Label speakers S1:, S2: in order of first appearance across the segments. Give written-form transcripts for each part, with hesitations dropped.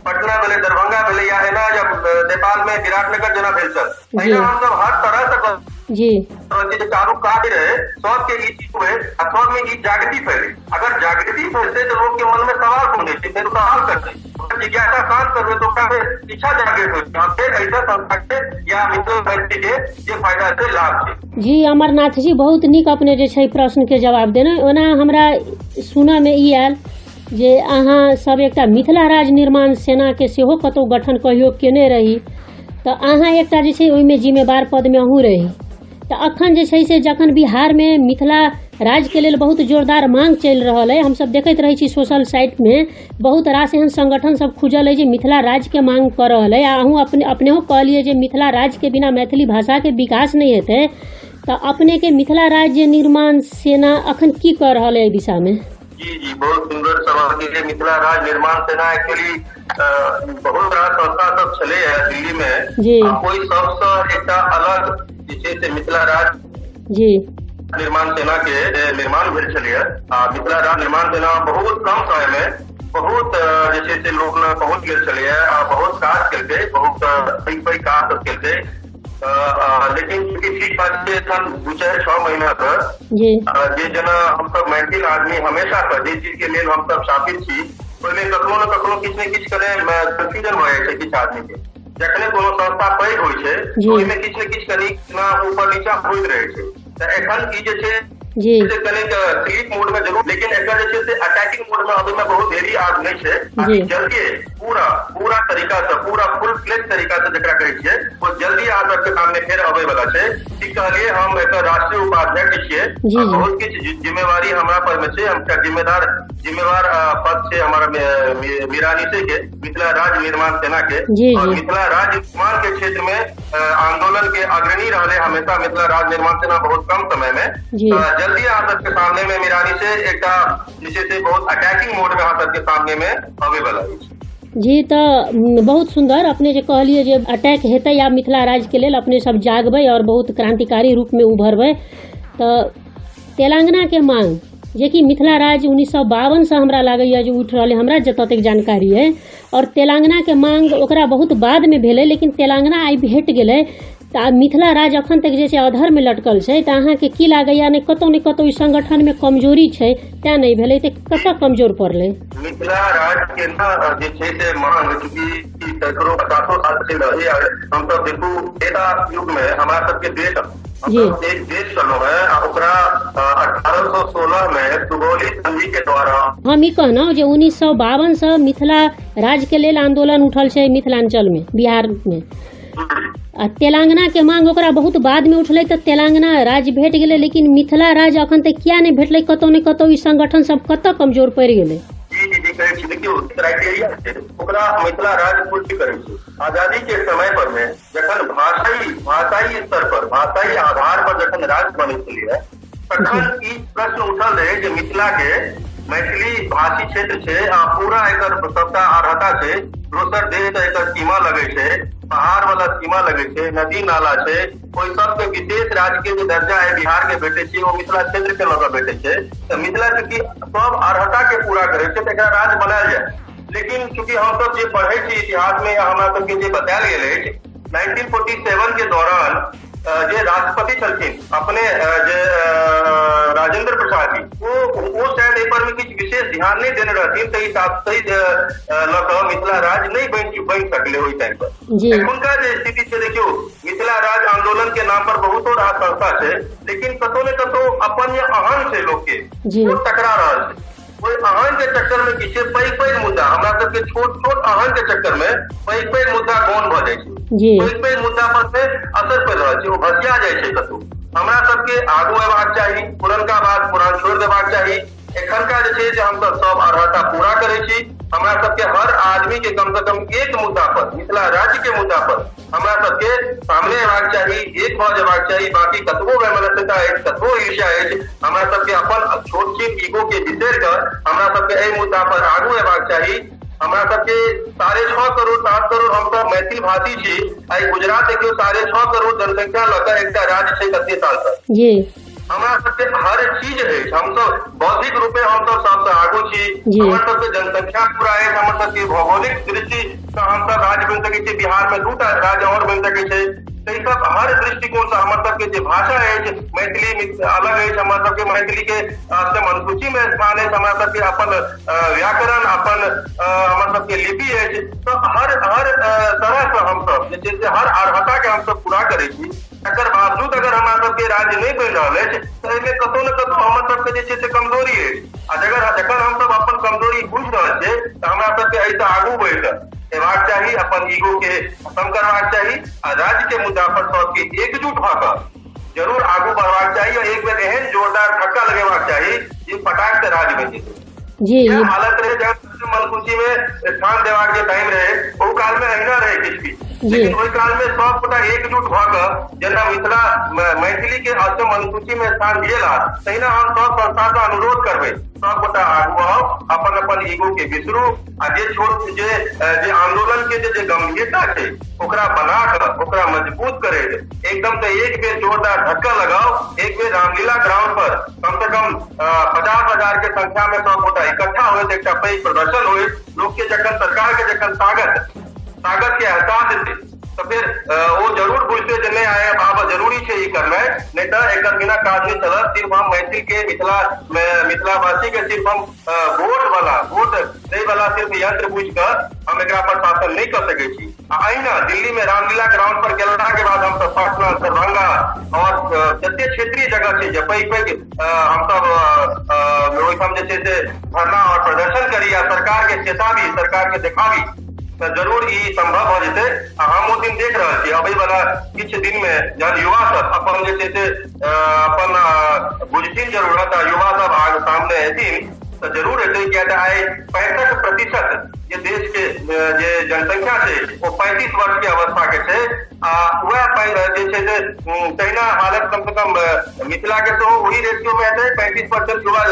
S1: पटना भेलै, दरभंगा भेलै, या एना या नेपाल में विराटनगर जेना भेल छल, एहिना हमसब हर तरह से रहल छी जे चारू कात रहे सबके ई चीज हुए आ सबमे ई जागृति फैले। अगर जागृति फैलतै तऽ लोक के मन में सवाल पहुंचे छै, फेर सवाल करतै, ओकर जिज्ञासा शांत करबै तऽ ओकरा फेर इच्छा जागृत होइ छै आ फेर एहिसँ संस्था के या मिथिला मैथिली के जे फायदा छै, लाभ छै।
S2: जी अमरनाथ जी, बहुत नीक अपने जे छै प्रश्नके जवाब देने। ओना हमरा सुनऽमे ई आयल जे अहाँ सब एकटा मिथिला राज्य निर्माण सेनाके सेहो कतहु गठन कहियो केने रही, तऽ अहाँ एकटा जे छै ओहिमे जिम्मेवार पदमे अहूँ रही। तऽ अखन जे छै से जखन बिहारमे मिथिला राज्यके लेल बहुत जोरदार मांग चलि रहल अइ, हमसब देखैत रहै छी सोशल साइटमे बहुत रास एहन संगठन सब खुजल अइ जे मिथिला राज्यके मांग कऽ रहल अइ, आ अहूँ अपने अपनेहो कहलियै जे मिथिला राज्यके बिना मैथिली भाषाके विकास नहि हेतै, तऽ अपनेके मिथिला राज्य निर्माण सेना अखन की कऽ रहल अइ एहि दिशामे?
S1: जी जी, बहुत सुंदर सवाल के लिए। मिथिला राज्य निर्माण सेना एक्चुअली बहुत रास संस्था सब छलै है दिल्ली में आ ओहि सबसँ एकटा अलग जे छै से मिथिला राज्य निर्माण सेना के निर्माण भेल छलैए। आ मिथिला राज्य निर्माण सेना बहुत कम समय में बहुत जे छै से लोक लग पहुंच गेल छलैए आ बहुत काज केलकै, बहुत पैघ पैघ काज सब केलकै। लेकिन चूँकि ठीक बात छै, एखन 2-4-6 महीना से जे जेना हमसब मैथिल आदमी हमेशा से जे चीज के लेल हमसब स्थापित छी, ओहिमे कखनो ने कखनो किछु ने किछु कने कंफ्यूजन भऽ जाइ छै किछु आदमी के। जखने कोनो संस्था पैघ होइ छै, ओहिमे किछु ने किछु कनि ऊपर नीचा होइत रहै छै। तऽ एखन ई जे छै से कनिक स्लीप मोड में जरूर, लेकिन एकर जे छै से अटैकिंग मोड में अबै में बहुत देरी आब नहि छै। जल्दी पूरा पूरा तरीका से, पूरा फुल फ्लेज तरीका से जकरा कहै छियै, ओ जल्दी अहाँ सबके सामने फेर अबै वाला छै। ठीक कहलियै, हम एकर राष्ट्रीय उपाध्यक्ष छियै। बहुत किछु जिम्मेवारी हमरा पर में छै। हम एकटा जिम्मेवार पद छै हमारा मिरानिसे के, मिथिला राज्य निर्माण सेना के। और मिथिला राज्य निर्माण के क्षेत्र में आंदोलन के अग्रणी रहले हमेशा मिथिला राज्य निर्माण सेना बहुत कम समय में। जल्दी अहाँ सबके सामने में मिरानी से एकटा जे छै से बहुत अटैकिंग मोड में अहाँ सबके सामने में अबै वाला अछि।
S2: जी, तऽ बहुत सुंदर अपने जे कहलियै जे अटैक हेतै आब मिथिला राज्यके लेल, अपने सब जागबै और बहुत क्रांतिकारी रूपमे उभरबै। तऽ तेलंगानाके मांग जेकि मिथिला राज्य 1952सँ हमरा लागैए जे उठि रहल, हमरा जतऽ तक जानकारी अइ, आओर तेलंगानाके मांग ओकरा बहुत बादमे भेलै, लेकिन तेलंगाना आइ भेट गेलै, तऽ आब मिथिला राज्य अखन तक जे छै अधरमे लटकल छै। तऽ अहाँके की लागैए, ने कतहु ने कतहु ई संगठनमे कमजोरी छै तेँ नहि भेलै? तऽ कतऽ कमजोर पड़लै?
S1: मिथिला राज्य के ना जे छै से मांग चूँकि सैकड़ों पचासों साल से रही। हमसब देखू, एकटा युग में हमरा सबके देश, एक देश छलहुँ है आ ओकरा 1816 में सुगौली संधि के द्वारा।
S2: हम ई कहलहुँ जे 1952सँ मिथिला राज्यके लेल आंदोलन उठल छै मिथिलांचलमे, बिहारमे, आ तेलंगानाके मांग ओकरा बहुत बादमे उठलै, तऽ तेलंगाना राज्य भेट गेलै, लेकिन मिथिला राज्य अखन तक किया नहि भेटलै? कतहु ने कतहु ई संगठन सब कतऽ कमजोर पड़ि गेलै?
S1: जी जी जी, कहै छी, देखियौ, क्राइटेरिया छै, ओकरा मिथिला राज्य पूर्ति करै छै। आजादी के समय पर मे जखन भाषाई स्तर पर, भाषाई आधार पर जखन राज्य बनै छलैए, तखन ई प्रश्न उठल रहै जे मिथिला के मैथिली भाषी क्षेत्र छै आ पूरा एकर सबटा अर्हता छै, दोसर देश से एकर सीमा लगै छै, पहाड़ वाला सीमा लगै छै, नदी नाला छै, ओहि सबके विशेष राज्य के जे दर्जा है बिहार के भेटै छै, ओ मिथिला क्षेत्र के लऽ कऽ भेटै छै। तऽ मिथिला चूँकि सब अर्हता के पूरा करै छै, तऽ एकरा राज्य बनायल जाय। लेकिन चूँकि हमसब जे पढ़ै छी इतिहास में या हमरा सबके जे बतायल गेल अछि, 1947 के दौरान जे राष्ट्रपति छलखिन अपने जे राजेंद्र प्रसाद जी, ओ शायद एहि पर में किछु विशेष ध्यान नहि देने रहथिन, ताहि हिसाब ताहि लऽ कऽ मिथिला राज्य नहि बनि सकलै ओहि टाइम पर। एखुनका जे स्थिति छै, देखियौ, मिथिला राज्य आंदोलन के नाम पर बहुतो रास संस्था छै, लेकिन कतौ ने कतौ अपन जे अहम छै लोक के, ओ टकरा रहल छै। ओहि अहम के चक्कर में की छै, पैघ पैघ मुद्दा हमरा सबके छोट छोट अहम के चक्कर में पैघ पैघ मुद्दा गौण भऽ जाइ छै। पैघ पैघ मुद्दा पर से असर पड़ि रहल छै, ओ भसिया जाइ छै कतौ। हमरा सबके आगू अयबाक चाही, पुरनका बात पुरान छोड़ि देबाक चाही। एखनका जे छै से हमसब सब अर्हता पूरा करै छी। हमरा सबके हर आदमी के कम से कम एक मुद्दा पर, मिथिला राज्य के मुद्दा पर हमरा सबके सामने अयबाक चाही, एक भऽ जेबाक चाही। बाकी कतबो वैमनस्यता अछि, कतबो ईर्ष्या अछि, हमरा सबके अपन छोट छिन ईगो के बिसरि कऽ हमरा सबके एहि मुद्दा पर आगू अयबाक चाही। हमरा सबके 6.5 करोड़, 7 करोड़ हमसब मैथिल भाषी छी। आइ गुजरात देखियौ, 6.5 करोड़ जनसंख्या लऽ कऽ एकटा राज्य छै कते साल तक। हमरा सबके हर चीज अछि, हमसब बौद्धिक रूपे हमसब सबसँ आगू छी, हमर सबके जनसंख्या पूरा अछि, हमर सबके भौगोलिक दृष्टि सँ हमसब राज्य बनि सकै छी, बिहार मे 2टा राज्य और बनि सकै छै। ताहि सब हर दृष्टिकोण सँ हमर सबके जे भाषा अछि मैथिली अलग अछि, हमर सबके मैथिली के अष्टम अनुसूची मे स्थान अछि, हमरा सबके अपन व्याकरण, अपन हमर सबके लिपि अछि। तऽ हर हर तरह सँ हमसब जे छै से हर अर्हता के हमसब पूरा करै छी। तकर बावजूद अगर हमरा सबके राज्य नहि बनि रहल अछि तऽ एहिमे कतौ ने कतौ हमर सबके जे छै से कमजोरी अछि। आ जखन हमसब अपन कमजोरी बुझि रहल छियै तऽ हमरा सबके एहिसँ आगू बढ़ि कऽ एबाक चाही, अपन ईगो के खत्म करबाक चाही आ राज्य के मुद्दा पर सबके एकजुट भऽ कऽ जरूर आगू बढ़बाक चाही और एक बेर एहन जोरदार धक्का लगेबाक चाही जे फटाक से राज्य बनि जेतै। इएह हालत रहे जब मनसूची में स्थान देबाक जे टाइम रहे ओहू काल में अहिना रहे किछु किछु, लेकिन ओहि काल में सब गोटा एकजुट भऽ कऽ जेना मिथिला मैथिली के अष्टम अनुसूची में स्थान दिएला तहिना हम सब संस्था से अनुरोध करबै सब गोटा आगू आउ, अपन अपन ईगो के बिसरू आ जे छोट जे जे आंदोलन के जे गंभीरता छै ओकरा बना कऽ ओकरा मजबूत करैत एकदम से एक बेर जोरदार धक्का लगाओ। एक बेर रामलीला ग्राउंड पर कम से कम 50,000 के संख्या में सब गोटा इकट्ठा होइत एकटा पैघ प्रदर्शन होइत, लोक के जखन सरकार के जखन ताकत के एहसास हेतै तऽ फेर ओ जरूर बुझतै जे नहि आय आब जरूरी छै ई करनाइ, नहि तऽ एकर बिना काज नहि चलत। सिर्फ हम मैथिल के मिथिला मिथिलावासी के सिर्फ हम वोट वाला वोट दै वाला सिर्फ यंत्र बुझि कऽ हम एकरा पर शासन नहि कऽ सकै छी। आ अहिना दिल्ली में रामलीला ग्राउंड पर गेला के बाद हमसब पटना, दरभंगा और जते क्षेत्रीय जगह छै जे पैघ पैघ हमसब ओहिठाम जे छै से धरना और प्रदर्शन करी आ सरकार के चेताबी, सरकार के देखाबी तऽ जरूर ई संभव भऽ जेतै। आ हम ओ दिन देख रहल छी अबै वाला किछु दिन में जहन युवा सब अपन जे छै से अपन बुझथिन जरूरत आ युवा सब आग सामने एथिन तऽ जरूर हेतै। किया तऽ आइ 65% जे देश के जे जनसंख्या छै ओ 35 वर्ष के अवस्था के छै आ वएह जे छै से तहिना हालत कम से कम मिथिला के सेहो ओही रेशियो में हेतै। 35% युवा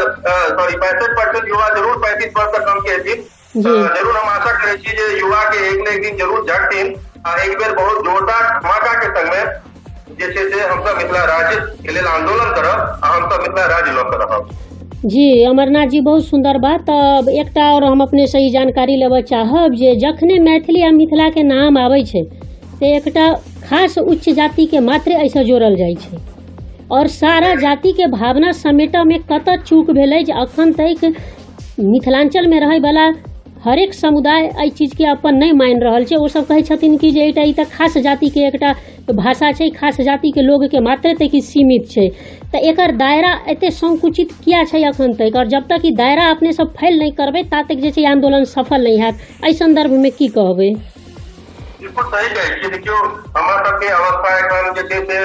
S1: सॉरी 65% युवा जरूर 35 वर्ष से कम के हेथिन। जरूर हम आशा करै छी जे युवा के एक न एक दिन जरूर जगथिन आ एक बेर बहुत जोरदार धमाका के संग में जे छै से हमसब मिथिला राज्य के लेल आंदोलन करब आ हमसब मिथिला राज्य लऽ कऽ रहब।
S2: जी अमरनाथ जी, बहुत सुंदर बात। तब एकटा और हम अपने से ई जानकारी लेबऽ चाहब जे जखने मैथिली आ मिथिला के नाम आबै छै तऽ एकटा खास उच्च जाति के मात्र एहिसँ जोड़ल जाइ छै और सारा जाति के भावना समेटऽ में कतऽ चूक भेलै जे अखन तक मिथिलांचल में रहै वाला हरेक समुदाय एहि चीजके अपन नहि मानि रहल छै। ओसब कहै छथिन कि जे एकटा ई तऽ खास जातिके एकटा भाषा छै, खास जातिके लोकके मात्र तक ई सीमित छै, तऽ एकर दायरा एते संकुचित किया छै अखन तक? आओर जब तक ई दायरा अपने सब फैल नहि करबै ता तक जे छै आंदोलन सफल नहि हैत। एहि सन्दर्भमे की कहबै?
S1: बिल्कुल सही कहै छियै। देखियौ, हमरा सबके अवस्था एखन जे छै से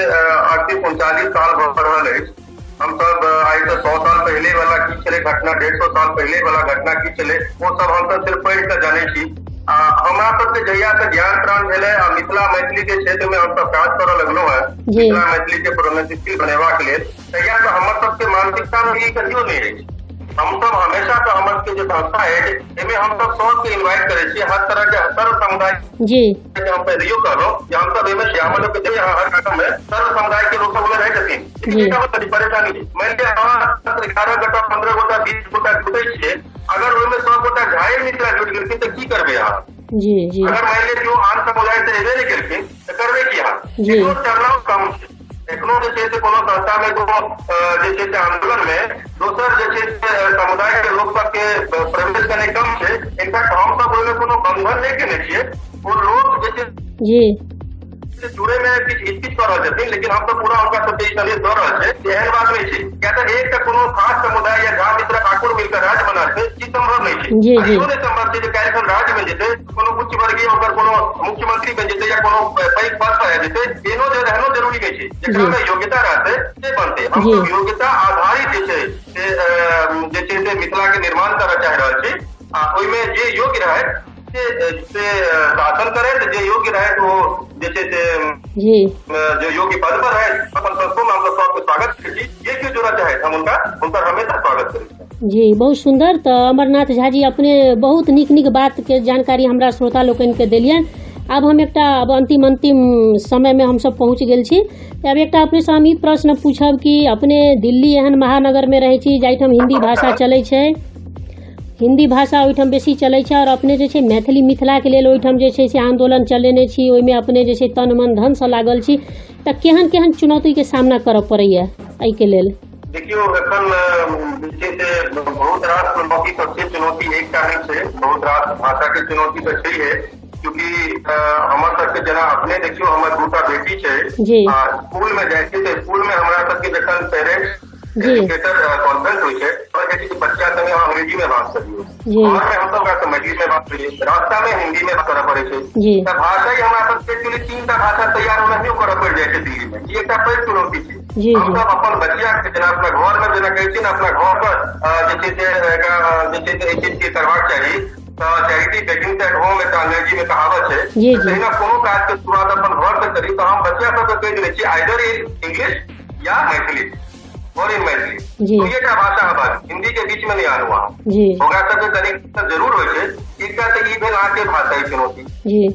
S1: 38-39 साल भऽ रहल अछि। हमसब आइ से 100 साल पहिले वाला की छलै घटना, 150 साल पहिले वाला घटना की छलै, ओ सब हमसब सिर्फ पढ़ि कऽ जानै छी। आ हमरा सबके जहिया से ज्ञान प्राण भेलै आ मिथिला मैथिली के क्षेत्र में हमसब काज करऽ लगलहुँ हेँ मिथिला मैथिली के प्रोन्नतिशील बनेबाक लेल, तहिया से हमर सबके मानसिकता में ई कहियो नहि अछि। हमसब हमेशा से हमर सबके जे संस्था अछि एहिमे हमसब सबके इन्वाइट करै छी, हर तरह के सर्व समुदाय के। हम पहिलैयो कहलहुँ जे हमसब एहिमे श्यामल लोक के हर कार्यक्रम में सर्व समुदाय के लोक सब ओहिमे रहै छथिन। लेकिन परेशानी मानि लिअ अहाँ 11 गोटा 15 गोटा 20 गोटा जुटै छियै, अगर ओहिमे 100 गोटा झाए मिथिला जुटि गेलखिन तऽ की करबै अहाँ?
S2: जी जी
S1: अगर मानि लिअ केओ आन समुदाय से एबे नहि केलखिन तऽ करबै की अहाँ? एखनो टर्नआउट कम छै। एखनो जे छै से कोनो संस्था मे कोनो जे छै से आंदोलन मे दोसर जे छै से समुदाय के लोक सबके प्रवेश कने कम छै। इनफैक्ट हम सब ओहिमे कोनो बंधन नहि केने छियै, ओ लोक जे छै से जुड़े में किछु हिचकिच कऽ रहल छथिन, लेकिन हम सब पूरा हुनका सबके ई संदेश दऽ रहल छै जे एहन बात नहि छै। किया तऽ एक तऽ कोनो खास समुदाय या झा मिश्र ठाकुर मिलकर राज्य बना छै, ई संभव नहि छै। इहो नहि संभव छै जे काल्हि खन राज्य बनि जेतै कोनो उच्च वर्गीय ओकर कोनो मुख्यमंत्री बनि जेतै या कोनो पैघ पद पर आबि जेतै, एहनो एहनो जरूरी नहि छै। जेकरा मे योग्यता रहतै से बनतै। हम सब योग्यता आधारित जे छै से जे छै से मिथिला के निर्माण करऽ चाहि रहल छी आ ओहिमे जे योग्य रहै से शासन करैत, जे योग्य रहैत ओ जे छै से जे योग्य पद पर रहैत अपन संस्थो में हमसब सबके स्वागत करै छी। जे केओ जुड़ऽ चाहैत हम हुनकर हमेशा स्वागत करै छी।
S2: जी बहुत सुंदर। तऽ अमरनाथ झा जी अपने बहुत नीक नीक बात के जानकारी हमरा श्रोता लोकनि के देलियनि। आब हम एकटा आब अंतिम अंतिम समयमे हमसब पहुँच गेल छी। तऽ आब एकटा अपनेसँ हम ई प्रश्न पूछब कि अपने दिल्ली एहन महानगरमे रहै छी जाहिठाम हिन्दी भाषा चलै छै, हिन्दी भाषा ओहिठाम बेसी चलै छै, आओर अपने जे छै मैथिली मिथिलाके लेल ओहिठाम जे छै से आन्दोलन चलेने छी, ओहिमे अपने जे छै तन मन धनसँ लागल छी, तऽ केहन केहन चुनौतीके सामना करऽ पड़ैया एहिके लेल?
S1: देखियौ, एखन जे छै से बहुत रास चुनौती सब छै। चुनौती एकटा नहि छै, बहुत रास भाषा के चुनौती तऽ छैहे, क्यूंकि हमर सबके जेना अपने देखियौ, हमर दूटा बेटी छै, आ स्कूल में जाइ छै तऽ स्कूल में हमरा सबके जखन पेरेंट्स एजुकेटर कॉन्फ्रेंस होइ छै तऽ कहै छै कि बच्चा संगे अहाँ अंग्रेजी में बात करियौ। घर में हमसब ओकरा से मैथिली में बात करियै, रास्ता में हिंदी में करऽ पड़ै छै। तऽ भाषा ही हमरा सबके एक्चुअली 3 टा भाषा तैयार ओनाहियो करऽ पड़ि जाइ छै दिल्ली में। ई एकटा पैघ चुनौती छै। हमसब अपन बचिया के जेना अपना घर में जेना कहै छियै ने, अपना घर पर जे छै से एकरा जे छै से एहि चीज के करबाक चाही, तऽ चैरिटी बिगिन्स एट होम एकटा अंग्रेजी में कहावत छै। तहिना कोनो काज के शुरुआत अपन घर से करी। तऽ हम बच्चा सबके कहि देने छियै, आइदर इन इंग्लिश या मैथिली और इन मैथिली, दुइएटा भाषा बाजू, हिंदी के बीच में नहि आनू अहाँ। ओकरा सबके कनि जरूर होइ छै। एकटा तऽ ई भेल अहाँके भाषाई चुनौती।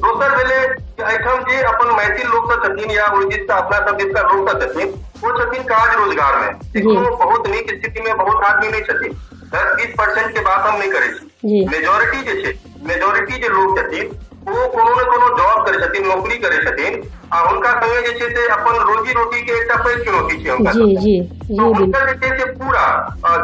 S1: दोसर भेलै जे एहिठाम जे अपन मैथिल लोक सब छथिन या ओहि दिसका अपना सब दिसका लोक सब छथिन, ओ छथिन काज रोजगार मे एखनो बहुत नीक स्थिति मे बहुत आदमी नहि छथिन। 10-20% के बात हम नहि करै छी, मेजोरिटी जे छै, मेजोरिटी जे लोक छथिन ओ कोनो ने कोनो जॉब करै छथिन, नौकरी करै छथिन, आ हुनका संगे जे छै से अपन रोजी रोटी के एकटा पैघ चुनौती छै हुनका।
S2: जी जी
S1: जी हुनकर जे छै से पूरा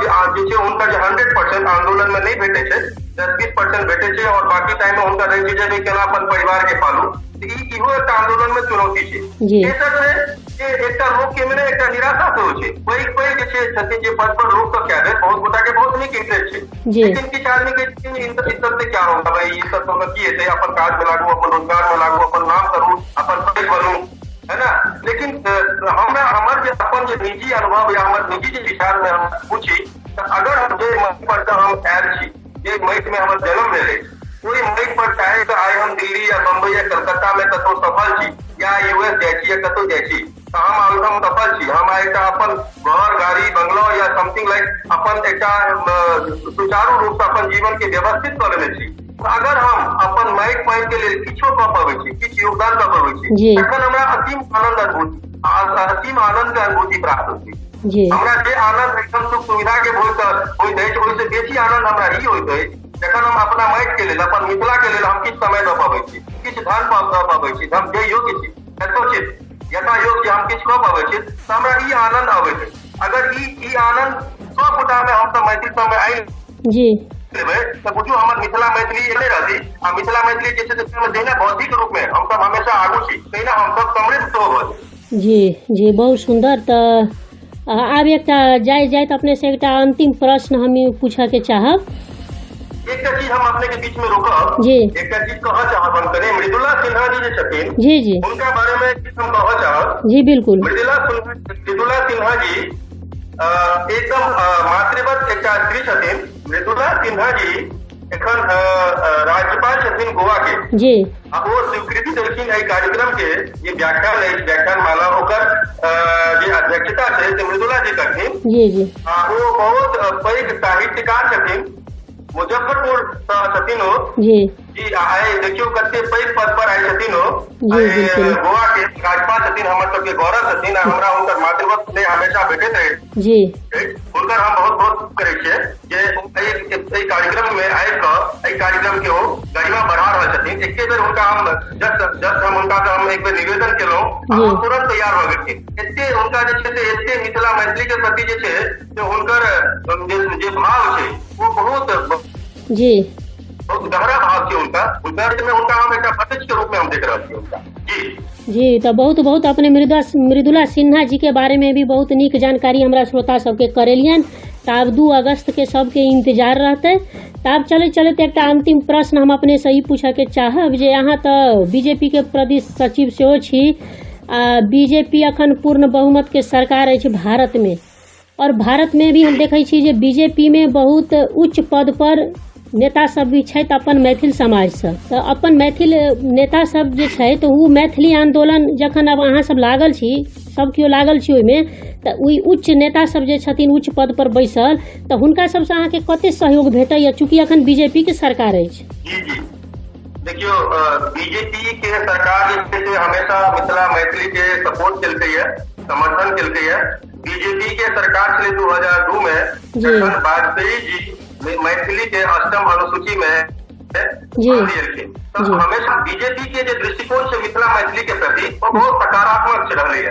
S1: जे छै हुनकर जे 100% आंदोलन में नहि भेटै छै, 10-20% भेटै छै, और बाकी टाइम में हुनका रहै छै जे केना अपन परिवार के पालू। ई इहो एकटा आंदोलन में चुनौती छै। तेसर छै जे एकटा लोक के मे एकटा निराशा सेहो छै। पैघ पैघ जे छै छथिन जे पद पर लोक सब कए बेर बहुत गोटा के बहुत नीक इंटरेस्ट छै, लेकिन किछु आदमी कहै छथिन ई सब से क्या होगा भाई, ई सब से की हेतै, अपन काज में लागू, अपन रोजगार में लागू, अपन नाम करू, अपन पैघ बनू, है ना? लेकिन हमरा हमर जे अपन जे निजी अनुभव या हमर निजी जे विचार में हम पूछी, तऽ अगर हम जे माटि पर से हम आयल छी, जे माटि में हमर जन्म भेल अछि, ओहि माटि पर चाहे तऽ आइ हम दिल्ली या बम्बई या कलकत्ता में कतहु सफल छी या यूएस जाइ छी या कतहु जाइ छी, तऽ हम ओहिठाम सफल छी, हम आइ एकटा अपन घर, गाड़ी, बंगलो या समथिंग लाइक अपन एकटा सुचारू रूप से अपन जीवन के व्यवस्थित कऽ लेने छी, तऽ अगर हम अपन माटि पानि के लेल किछो कऽ पबै छी, किछु योगदान कऽ पबै छी, तखन हमरा असीम आनंद अनुभूति, असीम आनंद के अनुभूति प्राप्त होइत अछि। हमरा जे आनंद एकदम सुख सुविधा के भोग होइत अछि, ओहिसँ बेसी आनंद हमरा ई होइत अछि जखन हम अपना माटि के लेल, अपन मिथिला के लेल हम किछु समय दऽ पबै छी, किछु धन दऽ पबै छी, हम जे योग्य छी, यथोचित यथा योग्य हम किछु कऽ पबै छी, तऽ हमरा ई आनंद अबैत अछि। अगर ई ई आनंद सब गोटा मे हमसब मैथिल सबमे आनि लेबै, तऽ बुझू हमर मिथिला मैथिली एले रहती, आ मिथिला मैथिली जे छै से जहिना बौद्धिक रूप मे हमसब हमेशा आगू छी, तहिना हमसब समृद्ध सेहो भऽ जेबै।
S2: जी जी बहुत सुन्दर। तऽ आब एकटा जाइत जाइत अपने से एकटा अंतिम प्रश्न हम ई पूछऽ के चाहब।
S1: एकटा चीज हम अपने के बीच में रोकब। एकटा चीज कहऽ चाहब हम कने, मृदुला सिन्हा जी जे छथिन,
S2: जी जी
S1: हुनका बारे में किछु हम कहऽ चाहब।
S2: जी बिल्कुल।
S1: मृदुला सिन्हा जी एकदम मातृवत एकटा स्त्री छथिन। मृदुला सिन्हा जी एखन राज्यपाल छथिन गोवा के। आ ओ स्वीकृति देलखिन एहि कार्यक्रम के, जे व्याख्यान अछि, व्याख्यान माला, ओकर जे अध्यक्षता छै से मृदुला जी करथिन।
S2: जी जी
S1: आ ओ बहुत पैघ साहित्यकार छथिन, मुजफ्फरपुर सँ छथिन ओ। जी, आ आइ देखियौ कते पैघ पद पर आइ छथिन ओ। आइ गोवा के राज्यपाल छथिन, हमर सबके गौरव छथिन, आ हमरा हुनकर मातृवत स्नेह हमेशा भेटैत अछि। हुनकर हम बहुत बहुत करै छियै जे एहि कार्यक्रम में आबि कऽ एहि कार्यक्रम के ओ गरिमा बढ़ा रहल छथिन। एके बेर हुनका हम जस्ट जस्ट हम हुनका से हम एक बेर निवेदन केलहुँ आ ओ तुरंत तैयार भऽ गेलखिन। एते हुनका जे छै से एते मिथिला मैथिली के प्रति जे छै से हुनकर जे भाव छै ओ बहुत बहुत गहरा भाव छै हुनका। हुनकर में हुनका हम एकटा भविष्य के रूप में हम देख रहल छी हुनका। जी
S2: जी, तऽ बहुत बहुत अपने मृदुला सिन्हा जी के बारे में भी बहुत नीक जानकारी हमरा श्रोता सबके करेलियन। तऽ आब 2 अगस्त के सबके इंतजार रहतै। तऽ आब चलैत चलैत एकटा अंतिम प्रश्न हम अपने से ई पूछऽ के चाहब जे अहाँ तऽ बीजेपी के प्रदेश सचिव सेहो छी, आ बीजेपी अखन पूर्ण बहुमत के सरकार अछि भारत में, और भारत में भी हम देखै छी जे बीजेपी में बहुत उच्च पद पर नेता सब भी छथि अपन मैथिल समाजसँ। तऽ अपन मैथिल नेता सब जे छै तऽ ओ मैथिली आन्दोलन जखन आब अहाँ सब लागल छी, सब केओ लागल छी ओहिमे, तऽ ओहि उच्च नेता सब जे छथिन उच्च पद पर बैसल, तऽ हुनका सबसँ अहाँके कते सहयोग भेटैया, चूँकि अखन बीजेपी के सरकार अछि?
S1: जी जी देखियौ, बीजेपी के सरकार जे छै से हमेशा मिथिला मैथिली के सपोर्ट केलकै, समर्थन केलकै। बीजेपी के सरकार छलै 2002 में, जखन वाजपेयी जी मैथिली के अष्टम अनुसूची में दिएलखिन, तऽ हमेशा बीजेपी के जे दृष्टिकोण छै मिथिला मैथिली के प्रति, ओ बहुत सकारात्मक रहलै।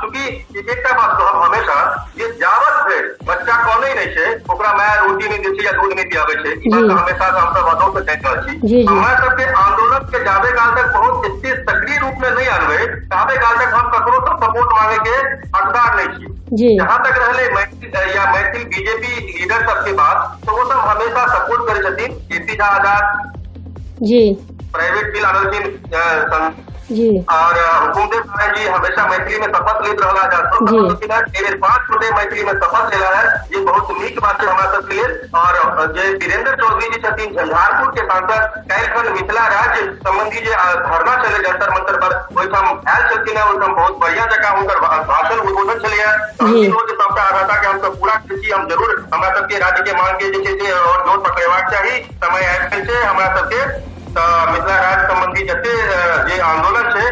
S1: चूँकि एकटा बात कहब हमेशा जे जावत धरि बच्चा कनै नहि छै, ओकरा माय रोटी नहि दै छै या दूध नहि पियाबै छै। ई बात हमेशा से हमसब अदौ से जानि रहल छी। हमरा सबके आंदोलन के जाबे काल तक बहुत एते सक्रिय रूप में नहि आनबै, ताबे काल तक हम ककरो से सपोर्ट मांगे के हकदार नहि छी। जहां तक रहलै मैथिल या मैथिल बीजेपी लीडर सबके बात, तऽ ओ सब हमेशा सपोर्ट करै छथिन। के झा आजाद प्राइवेट बिल आनलखिन और हुकुमदेव नारायण जी हमेशा मैथिली में शपथ लेत रहला। एहि 5 गोटे मैथिली में शपथ लेला है, जे बहुत नीक बात छै हमरा सबके लेल। और जे वीरेंद्र चौधरी जी छथिन, झंझारपुर के सांसद, काल्हिखन मिथिला राज्य संबंधी जे धरना छलै जंतर मंतर पर, ओहिठाम आयल छलखिन हेँ। ओहिठाम बहुत बढ़िया जकाँ हुनकर भाषण उद्बोधन छलैए। जे सबटा अर्हता के हमसब पूरा करै छी, हम जरूर हमरा सबके राज्य के मांग के जे छै से और जोर पकड़ेबाक चाही। समय आबि गेल छै हमरा सबके, तऽ मिथिला राज्य संबंधी जते जे आंदोलन छै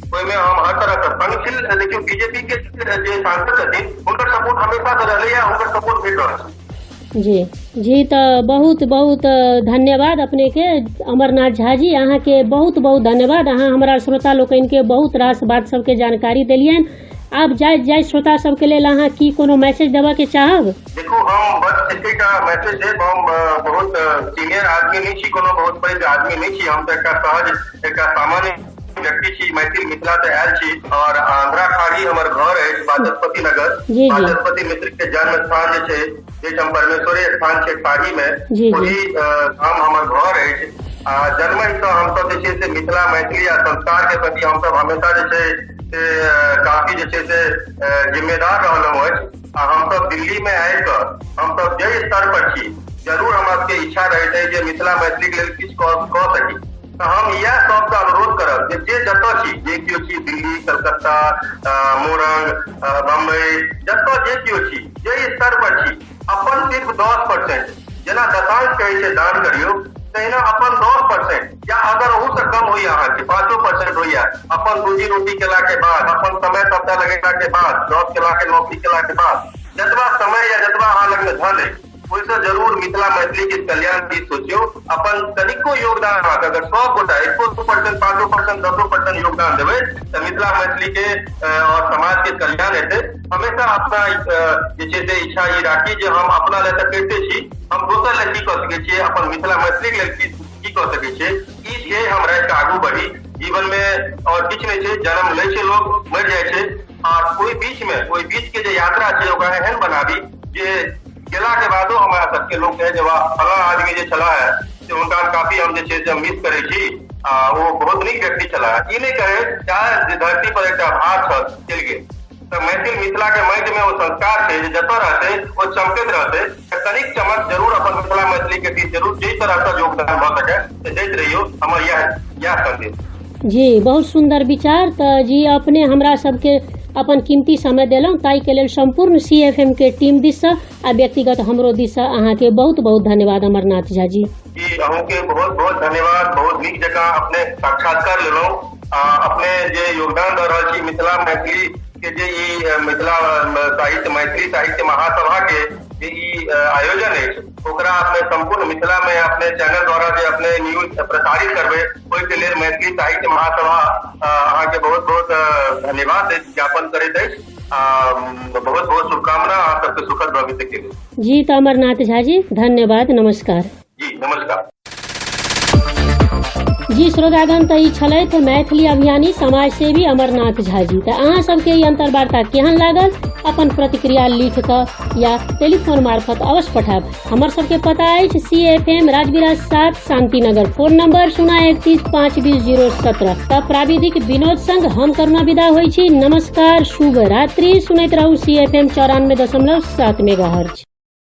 S1: ओहिमे हम हर तरह से संग छी। देखियौ, बीजेपी के जे सांसद छथिन, हुनकर सपोर्ट हमेशा से रहलैए, हुनकर सपोर्ट भेट रहल छै।
S2: जी जी तऽ बहुत बहुत धन्यवाद अपनेके, अमरनाथ झा जी। अहाँके बहुत बहुत धन्यवाद। अहाँ हमरा श्रोता लोकनिके बहुत रास बात सबके जानकारी देलियनि। आब जाइत जाइत श्रोता सबके लेल अहाँ की कोनो मैसेज देबऽके चाहब?
S1: देखू, हम बस एकेटा मैसेज देब। हम बहुत सीनियर आदमी नहि छी, कोनो बहुत पैघ आदमी नहि छी। हम तऽ एकटा सहज, एकटा सामान्य व्यक्ति छी। मैथिल मिथिला से आयल छी और आंध्रा खाड़ी हमर घर अछि, वाचस्पति नगर,
S2: जी जी
S1: वाचस्पति मिश्र के जन्म स्थान जे छै, जाहिठाम परमेश्वरे स्थान छै खाड़ी मे,
S2: जी जी
S1: ओहि गाम हमर घर अछि। आ जन्महि सँ हमसब जे छै से मिथिला मैथिली आ संस्कार के प्रति हमसब हमेशा जे छै से काफी जे छै से जिम्मेदार रहलहुँ अछि। आ हमसब दिल्ली मे आबि कऽ हमसब जाहि स्तर पर छी, जरूर हमरा सबके इच्छा रहैत अछि जे मिथिला मैथिली के लेल किछु कऽ सकी। तऽ हम इएह सबसँ अनुरोध करब जे जे जतऽ छी, जे केओ छी, दिल्ली, कलकत्ता, मोरंग, बम्बई, जतऽ जे केओ छी, जाहि स्तर पर छी, अपन सिर्फ 10%, जेना दशांश कहै छै दान करियौ, तहिना अपन 10% या अगर ओहू से कम होइए अहाँके, 5% होइए, अपन रोजी रोटी केला के बाद, अपन समय सबटा लगेला के बाद, जॉब केला के, नौकरी केला के बाद, जतबा समय या जतबा अहाँ लगमे धन अछि, ओहिसँ जरूर मिथिला मैथिली के कल्याण दिस सोचियौ। अपन कनिको योगदान अहाँके, अगर 100 गोटा 1%, 5%, 10% योगदान देबै, तऽ मिथिला मैथिली के और समाज के कल्याण हेतै। हमेशा अपना जे छै से इच्छा ई राखी जे हम अपना लए तऽ करिते छी, हम दोसर लए की कऽ सकै छियै, अपन मिथिला मैथिली के लेल की की कऽ सकै छियै, ई ध्येय हम राखि कऽ आगू बढ़ी जीवन मे। और किछु नहि छै। जन्म लै छै लोक, मरि जाइ छै, आ ओहि बीच मे, ओहि बीच के जे यात्रा छै, ओकरा एहन बनाबी जे गेला के बादो हमरा सबके लोक कहै जे वाह, फलां आदमी जे छलाह है से हुनका हम काफी हम जे छै से मिस करै छी आ ओ बहुत नीक व्यक्ति छलाह। ई नहि कहै चाहे जे धरती पर एकटा भार छल, चलि गेल। तऽ मैथिल मिथिला के माटि मे ओ संस्कार छै जे जतऽ रहतै ओ चमकैत रहतै। तऽ कनिक चमक जरूर अपन मिथिला मैथिली के दिस जरूर जाहि तरह से योगदान भऽ सकै से दैत रहियौ। हमर इएह इएह संदेश।
S2: जी, बहुत सुन्दर विचार। तऽ जी, अपने हमरा सबके अपन कीमती समय देलहुँ, ताहिके लेल सम्पूर्ण सी एफ एम के टीम दिससँ आ व्यक्तिगत हमरो दिससँ अहाँके बहुत बहुत धन्यवाद, अमरनाथ झा जी।
S1: जी, अहूँके बहुत बहुत धन्यवाद। बहुत नीक जकाँ अपने साक्षात्कार लेलहुँ आ अपने जे योगदान दऽ रहल छी मिथिला मैथिली के, जे ई मिथिला साहित्य, मैथिली साहित्य महासभा के जे ई आयोजन अछि, ओकरा अपने सम्पूर्ण मिथिला मे अपने चैनल द्वारा जे अपने न्यूज प्रसारित करबै, ओहिके लेल मैथिली साहित्य महासभा अहाँके बहुत बहुत धन्यवाद ज्ञापन करैत अछि आ बहुत बहुत शुभकामना अहाँ सबके सुखद भविष्य के लेल।
S2: जी, तऽ अमरनाथ झा जी, धन्यवाद, नमस्कार।
S1: जी, नमस्कार।
S2: जी श्रोतागण, तऽ ई छलथि मैथिली अभियानी, समाजसेवी अमरनाथ झा जी। तऽ अहाँ सबके ई अंतर्वार्ता केहन लागल, अपन प्रतिक्रिया लिख कऽ या टेलीफोन मार्फत अवश्य पठायब। हमर सबके पता अछि C F M, Rajbiraj 7, Shantinagar, phone number 031 5 20 017। तऽ प्राविधिक विनोद संग हम करुणा विदा होइ छी। नमस्कार, शुभ रात्रि। सुनैत रहू C F M 94.7 mega hertz.